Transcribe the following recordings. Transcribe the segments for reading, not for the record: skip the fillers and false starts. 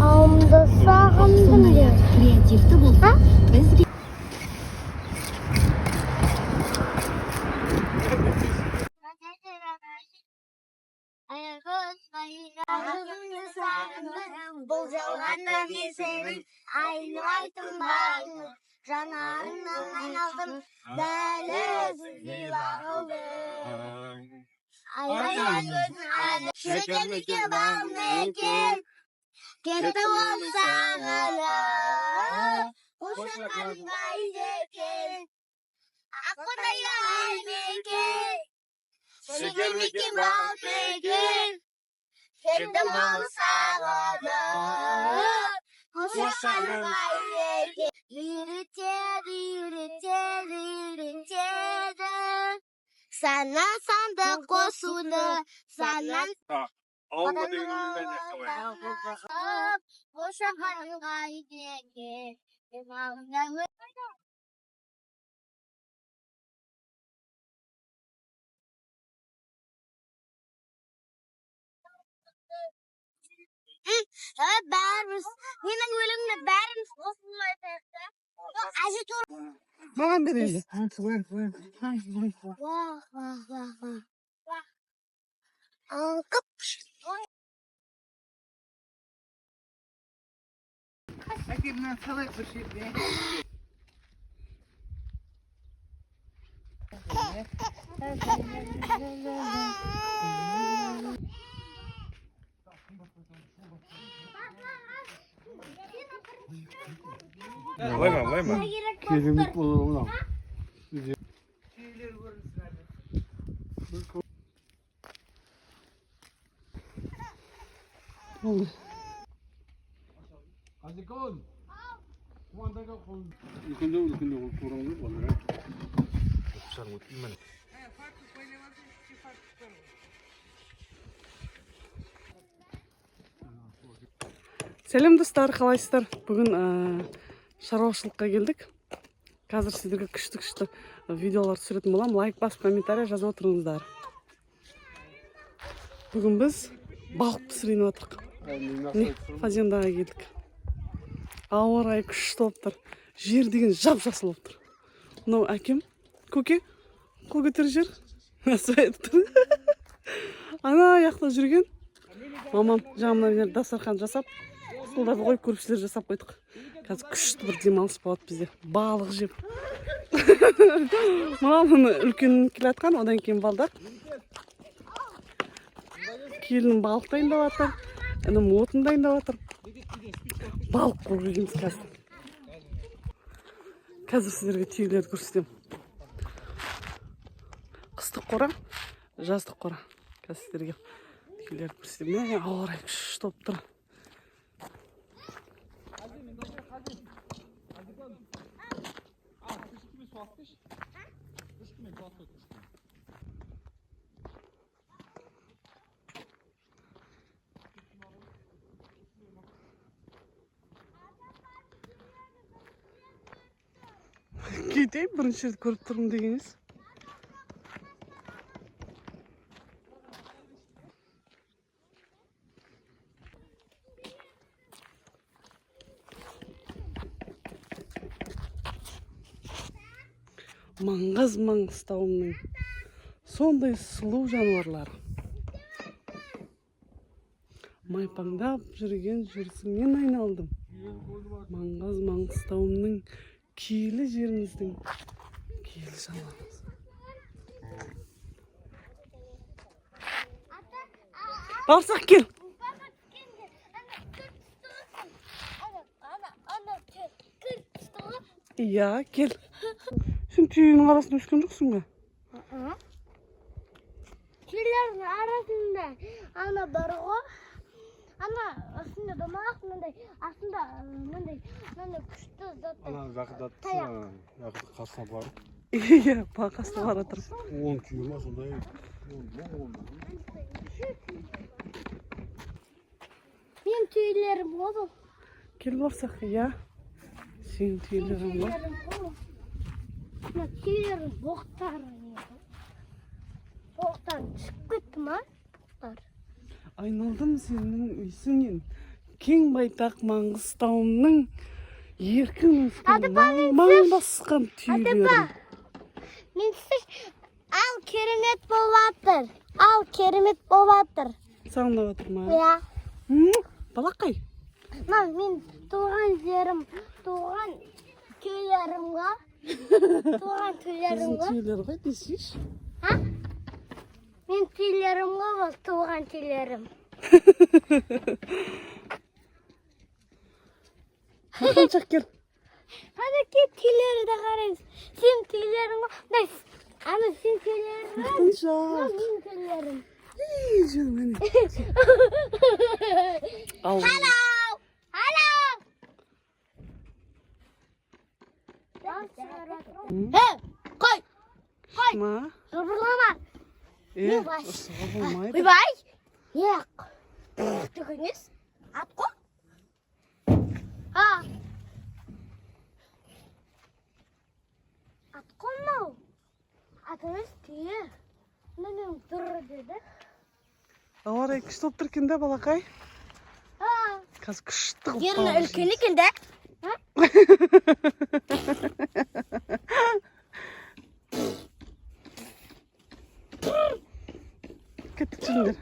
Ауымды сағындым деп. Креативті болса, бізге Бұл жалғанда мен сенің айнымайтын бағым, жанарыңнан айналдым, дәл өзіңдей бағылдым. Ай-ай көзің әлі шекер мекен, бал мекен, кетті ол сағынып, қошақаның екен, аққудай ай мекен, шекер мекен, бал мекен, кетті ол сағынып, қошақаның екен. Үйретеді, үйретеді, үйретеді сана санды қосуды, саннан Ауылға деген өлең қалай? Қошақаның екен. Давай бәріміз, менің өлеңіме бәріміз қосылып айтайық та. Жоқ, әже тура. Маған бер енді. Вах, вах, вах, вах. Вах. Аңқып. Әке, мынаны салайық бір жерге. Былай ма, былай ма? Керемет болады мынау. Түйелер көрінсін әлі. Болды. Азикон. Үлкендеу үлкендеу қылып турамыз балалар. Фартук байлап алсаң, іште фартук бар ғой. Сәлем, достар, қалайсыздар? Бүгін шаруашылыққа келдік. Қазір сіздерге күшті күшті видеолар түсіретін боламын. Лайк басып, комментарий жазып отырыңыздар. Бүгін біз балық пісірейін жатырық. Міне, фазендаға келдік. Ауа райы күшті болып тұр. Жер деген жап жасыл болып тұр. Мынау әкем, көке, қол көтер жер. Насыбай тұр. Ана жақта жүрген мамам жаңа мына жерде дастархан жасап, столдарды қойып, көрпешелер жасап қойдық. Қазір күшті бір демалыс болады бізде. Балық жеп. Мамам үлкен келе жатқан, одан кейін балдар. Келінім балық дайындап жатыр. Інім отын дайындап жатыр. Балық қуып жейміз қазір. Қазір сіздерге түйелерді көрсетемін. Қыстық қора, жаздық қора. Қазір сіздерге түйелерді көрсетемін. Мә, ауа райы күшті болып тұр. Кетейін, бірінші рет көріп тұрмын дегеніңіз. Маңғаз Маңғыстауымның сондай сұлу жануарлары. Майпаңдап жүрген жүрісіңнен айналдым. Маңғаз Маңғыстауымның киелі жеріміздің киелі жануарымыз. Бауырсақ, кел. Иә, кел. Сен түйенің арасында өскен жоқсың ба? Түйелердің арасында ана бар ғой. Ана астында домалақ мынандай, астында мынандай, мынандай күшті заттар. Ана жақындатты, Таяқ. жақында қасына барып, Иә, қасына бара тұрып. 10 түйе ма сондай. Он. Менің түйелерім ғой бұл. Кел, барсақ, иә. Сенің Менің түйелерің ғой. түйелерім ғой бұл. Мына түйелердің боқтары не? Боқтан түсіп кетті ма? Боқтар. Айналдым сенің есіңнен. Кең байтақ Маңғыстауымның еркін өскен маң басқан түйелерім. Мен сіз ал керемет болып жатыр. Ал керемет болып жатыр. Саған ұнап жатыр ма? Иә. Балақай. Мына мен туған жерім, туған күйлерім ғой. Туған күйлерім Біздің ғой. түйелер ғой десейші. А? Мен күйлерім ғой ол туған күйлерім. Мақтаншақ кел. Қанеке күйлерді қараймыз. Сен күйлерің ғой. Мына ана сен күйлерің. Мақтаншақ. Мен күйлерім. Ей, жаным, әне. Ал. Hello. Hello. Hey, қой. Ма? Жыбырлама. Е, Мен бас. ұрсуға болмайды. Ойбай. Не? Деген емес. Ат қой. А. Ат қой мынау. Ат емес, түйе. Міне тұр деді. Ауа райы күшті болып тұр екен да, балақай. А. Қазір күшті қылып Ерні балық үлкен екен да. жейміз. Кеттік, жүріңдер.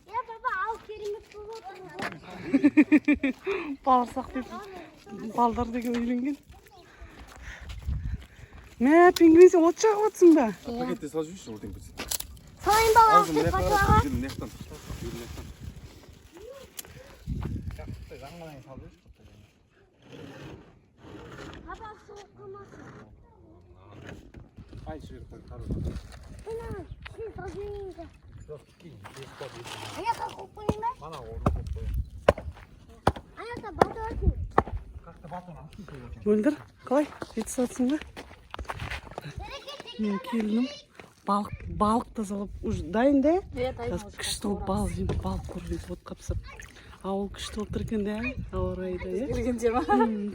Я баба, ал керемет болып отыр. Бауырсақ деп балдар деген үйленген. Мә, пингвин, сен от жағып отырсың ба? Пакетте салып жіберші, өртеніп кетсе. Салайын бала Аузын мына деп жаққа патшаға. қарап, мына жақтан. Мына жақтан. Баба суық қылмасын. Ай, жіберіп қой, қар. Мына сен салып жіберейін де. Ана жаққа қойып қояйын ба? Ана орын қойып қой. Ана жақта бата болсын. Мөлдір, қалай? Жетісіп жатсың ба? Менің келінім балық тазалап уже дайын да? Қазір күшті болып балық жеймін, балық қуырып жейміз, отқа пісіріп. Ауыл күшті болып тұр екен да, ауа райы да, иә? Келгенде ма?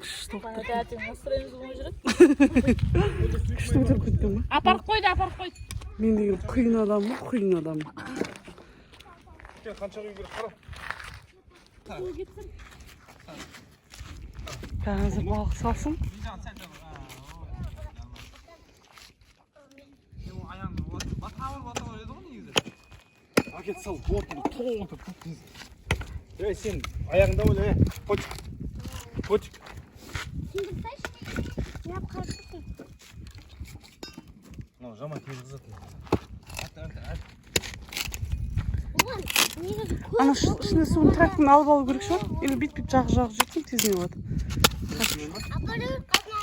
Күшті болып тұр. Тәтем настроениеміз болмай жүреді. Күшті көтеріп кеткен ба? Апарып қойды, апарып қойды. Мен деген құйын адаммын, құйын адаммын. Кел, қанша құю керек, қара. Қазір балық салсын. Пакет сал, отын толтырып тез. Ей, сен аяғыңда ойна, е. Котик. Котик. Сендір тайшы. Неғып қарап тұрсың? Мынау жаман тез қызады. Оған негізі көп Ана ішіне суын трактын алып алу керек шығар. Или бүйтіп бүйтіп жағы жағы жетсең тез не болады. Апарып қазына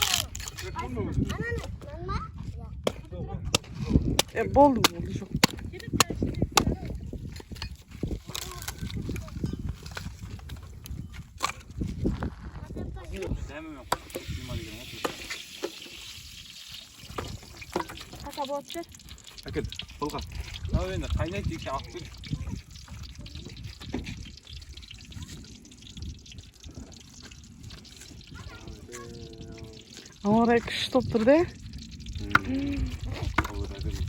аламын. Ананы, мама. Е, болды, болды, жоқ. Дәмімен қой. Дима деген ғой. Қаша болады жер. Әкел, қолға. Мынау енді қайнайды дегенше алып кел. Ауа райы күшті болып тұр да.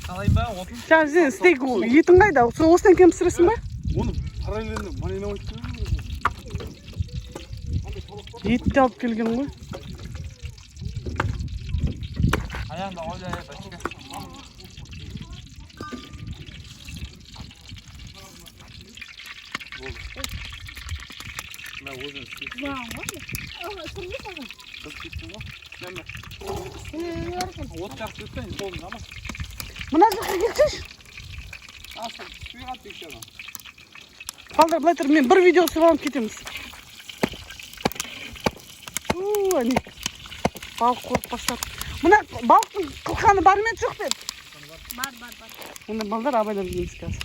Салайын ба отын? Сейчас сен стейк етің қайда? Сол осыдан кем пісіресің ба? Оны параллельно мариновать ету керек. Ет те алып келген ғой. Аяғында ойла, бәшке. Мына өзің істейсің. Қызып кеткен ғой. Мә, мә. От жағып кетті, енді қолымды ама. Мына жаққа келсейші. А, сол түспей қалды тек ана. Балдар, былай тұр, мен бір видео түсіріп алып кетеміз. У, әне. Балық қорып бастады. Мына балықтың қылқаны бар ма еді, жоқ па еді? Бар, бар, бар. Онда балдар абайлап жейміз қазір.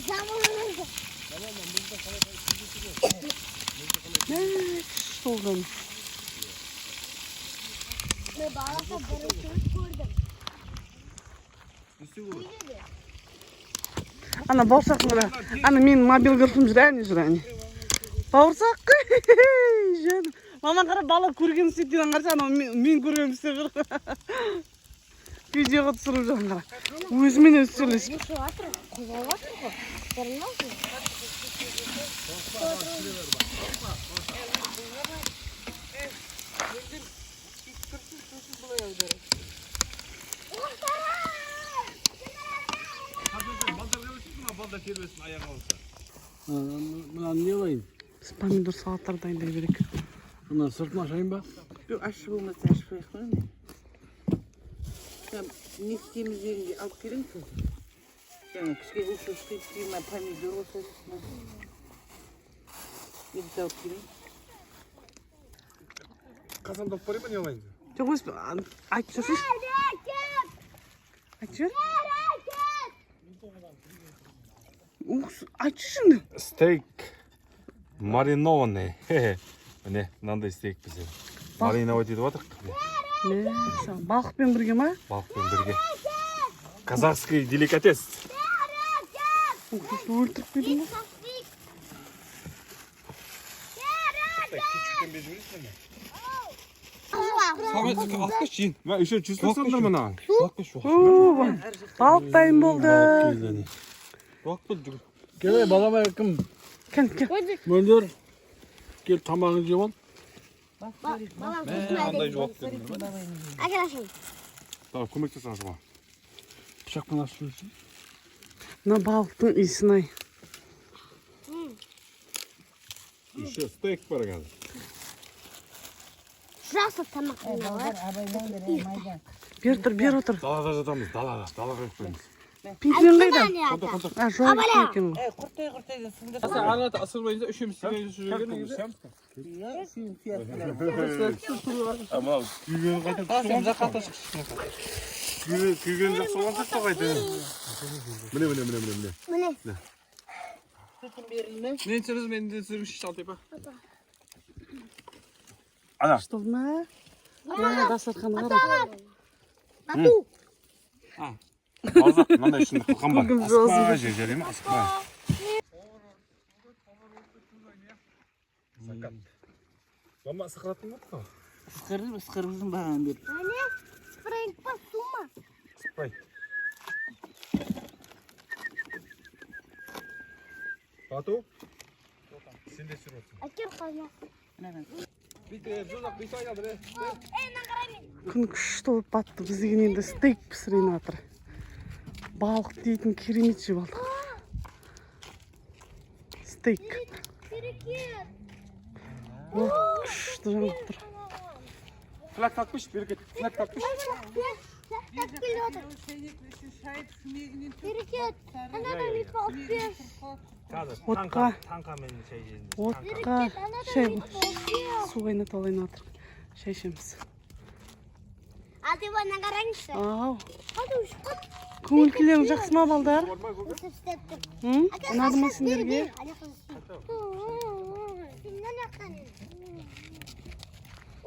Заманында. Мә, күшті болды. Мен балаша бірінші рет көрдім. Ана бауырсақтың қара. Ана менің мобилграфым жүр, әне жүр, әне. Бауырсақ. Жаным. Мама, қара, бала көргенін істейді деген. Қарашы, анау мен көргенімді істеп жүр. Видеоға түсіріп жүр, қара. Өзімен өзі сөйлесіп. Не жатыр? Құлап жатыр ғой. Көрмейсің? Балдар тербесін, аяғы алса. Мынаны не қылайын? Біз помидор салаттар дайындай берейік. Мына сыртын ашайын ба? Жоқ, ащы болмаса, ашпай ақ қояйын. Не істейміз дегенде алып келемін сосын. Жаңа кішкене уксус құйып істеймін ма, помидор қосасыз ба? Ет алып келейін. Қазанды алып барайын ба, не қылайын? Жоқ, өз айтып жіберсейші. Айтып жібер. Уксус айтшы енді. Стейк маринованный. Хе-хе. Міне, мынандай стейк бізде. Мариновать етіп жатырық. Мәссаған, балықпен бірге ма? Балықпен бірге. Казахский деликатес. Уксус өлтіріп қойдың ғой. Кетчуппен беріп жібересің бе? Мә, еще чувствуешь мына? О, балық дайын болды. Кел, ей, балам, кім? Кел, кел. Мөлдір. Кел, тамағыңды жеп ал. Балам, сосын әкел, ашайын. Давай, көмектес ашуға. Пышақпен ашып жіберсін. Мына балықтың иісін ай. Еще стейк бар қазір. Жақсы тамақ мынау. Бері тұр, бері отыр. Далада жатамыз, далада, далаға қойып қоямыз. Пингвин қайда? Ата. А, жоқ екен ғой. Ей, құрттай құрттайдан сындыр. Үшеуміз Иә, Мынау күйгені қайта күйгені жақсы болған сияқты ғой қайта. Міне, міне, міне, міне, міне. Міне. Мен түсіріңіз, мен де түсіріңізші, Шалтипа. Ана. Күшті болды ма? Мә, дастархан қара. Бату. Мазақ, мынандай ішінде қылқан бар. Көкім Асықпа, жер жарай ма? Асықпа. Закат. Мама, ысқыратын болды ғой. Ысқырып, ысқырып маған бер. Міне. Спрейт па, су ма? Ысықпай. Бату? Сен де түсіріп отырсың. Әкел қазына. Күн күшті болып батты. Біз деген енді стейк пісірейін жатыр. Балық дейтін керемет жеп алдық. Стейк. Берекет. От күшті жанып тұр. Флаг тартпыш, Берекет, флаг тартпыш. Берекет. Анадан бүйтіп алып бер. Отқа. Отқа шай, су қайнатып алайын жатыр. Шай ішеміз. Аты бана қараңызшы. Ау. Hadi ұшып қот. Көңіл күйлерің жақсы ма, балдар? Өсіп істеп тұр. М? Ұнады ма сендерге? Бер, бер. Сен мына жақтан. О!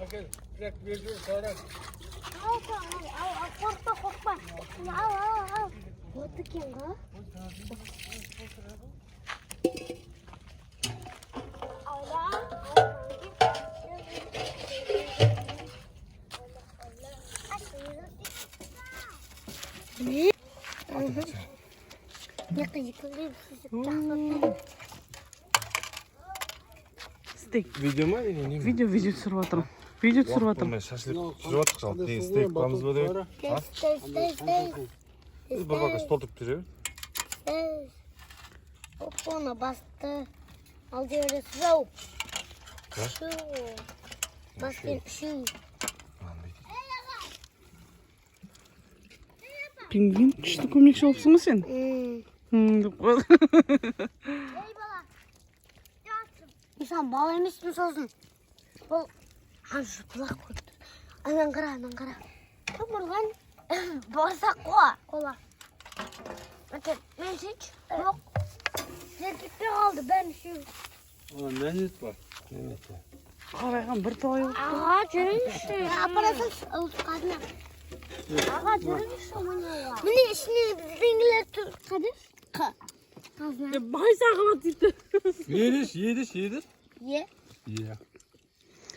Әкел, пышақ беріп жібер, қайрат. Ал, ал, ал, ал, қорықпа, қорықпа. Ал, ал, ал. Вот екен ғой. Алла, алла. Не? Жаққа екіліп жақсы. Стейк. Видео ма или не? Видео, видео түсіріп жатырмын. Видео түсіріп жатырмын. Шашлык түсіріп жатырық жалпы. Негізі стейк қыламыз ба деп. Тез, тез, тез, тез. Біз бір бака толтырып жүре бер. Тез. Опа, басты. Ал жерде сау. Шу. Баспен шу. Пингвин, күшті көмекші болыпсың ғой сен. М, деп қояды. Ей бала. Мен саған бала емеспін сосын. Ол ана құлақ көріп тұр. Анан қара, анан қара. Кім ұрған? Борсақ қой. Қола. Әке, мен шеш. Жоқ. Жер кетпей қалды, бәрін үшеу. Ана нәнет бар. Қарайған бірталай болды. Аға, жүріңізші. Апара салшы, қазына. Аға, жүріңізші мынауға. Міне ішіне бірдеңелер тұр. Қадыр? Қазына. Знаю. Бай сағып дейді. Едіш, едіш, едіш. Е. Иә.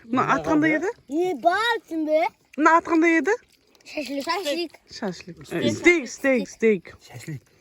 Мына ат қандай еді? Не барсың бе? Мына ат қандай еді? Шашлык. Шашлык. Шашлык. Стейк, стейк, стейк. Шашлык.